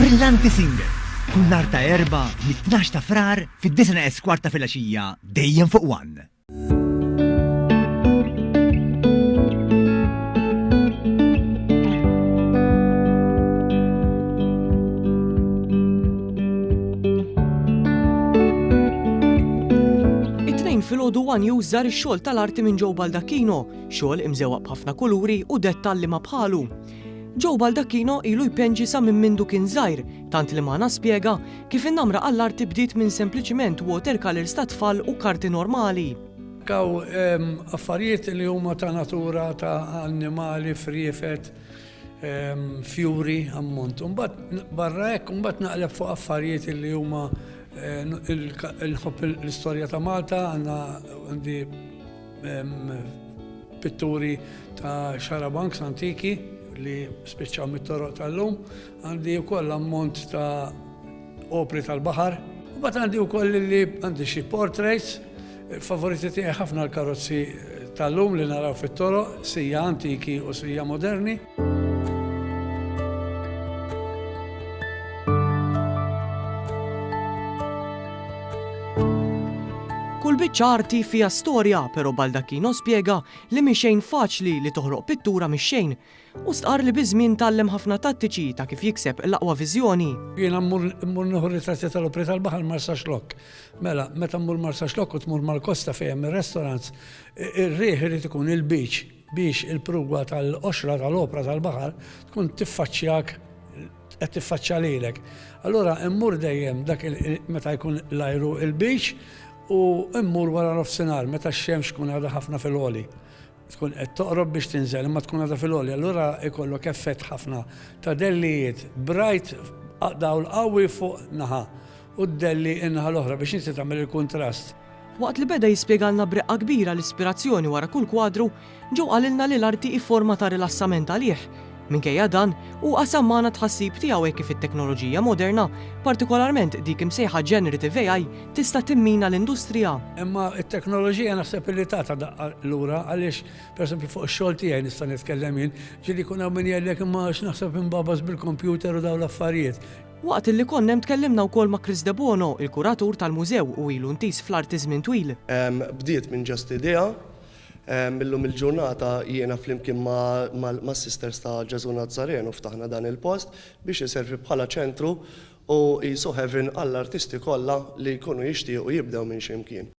Brillanti Singer, kull nhar ta' Erbgħa mit-12 ta' Frar fid-disgħa neqes kwart ta' filgħaxija dejjem fuq One. It-Tnejn filgħodu One News żar ix-xogħol tal-arti minn Joe Baldacchino, xogħol imżewwaq b'ħafna kuluri u dettalli ma bħalu. Joe Baldacchino ilu jpenġi sa minn mindu kien żgħir, tant li magħna spjega kif in-namra għall-arti bdiet minn sempliċiment watercolours tat-tfal u karti normali. Hawn affarijiet li huma ta' natura ta' annimali, friefet, fjuri, ammont. Imbagħad barra hekk imbagħad naqleb fuq affarijiet li huma nħobb l-istorja ta' Malta, għandna għandi pitturi ta' xarabanks antiki li spiċċaw mit-toroq tal-lum, għandi wkoll ammont ta' opri tal-baħar. U bat għandi wkoll li għandi xi portraits, favoriti tiegħi ħafna l-karozzi tal-lum li naraw fit-toroq, sija antiki u sija moderni. Kull biċċa arti fiha storja, però Baldacchino spjega li mhi xejn faċli li toħloq pittura mix-xejn. Hu stqarr li biż-żmien tgħallem ħafna tattiċi ta' kif jikseb l-aqwa viżjoni. Jiena mmur immur nieħu ritratti tal-opri tal-baħar Marsaxlokk. Mela, meta mmur Marsaxlokk u tmur mal-kosta fejn hemm ir-restaurants, ir-riħ irid ikun il-beach biex il-prugwa tal-qoxra tal-opra tal-baħar tkun tiffaċċjak qed tiffaċċja lilek. Allura immur dejjem dak meta jkun l-ajru il-beach u immur wara nofsinhar meta x-xemx tkun għadha ħafna fil-għoli. Tkun qed toqrob biex tinżel imma tkun għadha fil-għoli, allura ikollok effett ħafna ta' dellijiet bright dawl qawwi fuq naħa u d-delli n-naħa l-oħra biex inti tagħmel il-kuntrast. Waqt li beda jispjegalna b'reqqa kbira l-ispirazzjoni wara kull kwadru, Joe qalilna li l-arti hi forma ta' rilassament għalih. Minkejja dan, hu qasam magħna t-tħassib tiegħu hekk kif it-teknoloġija moderna, partikolarment dik imsejħa generative AI, tista' timmina l-industrija. Imma t-teknoloġija naħseb illi tagħta daqqa lura għaliex, pereżempju fuq ix-xogħol tiegħi nista' nitkellem jien, ġieli jkun hawn min jgħidlek imma x'naħseb inbagħbas bil-kompjuter u dawn l-affarijiet. Waqt illi konna hemm tkellimna wkoll ma' Chris Debono, il-kuratur tal-mużew u ilu ntiż fl-arti żmien twil. Bdiet minn just idea Illum il-ġurnata jiena flimkien mas-Sisters ta' Ġesù Nazzarenu ftaħna dan il-post biex iservi bħala ċentru u qisu heaven għall-artisti kollha li jkunu jixtiequ jibdew minn xi mkien.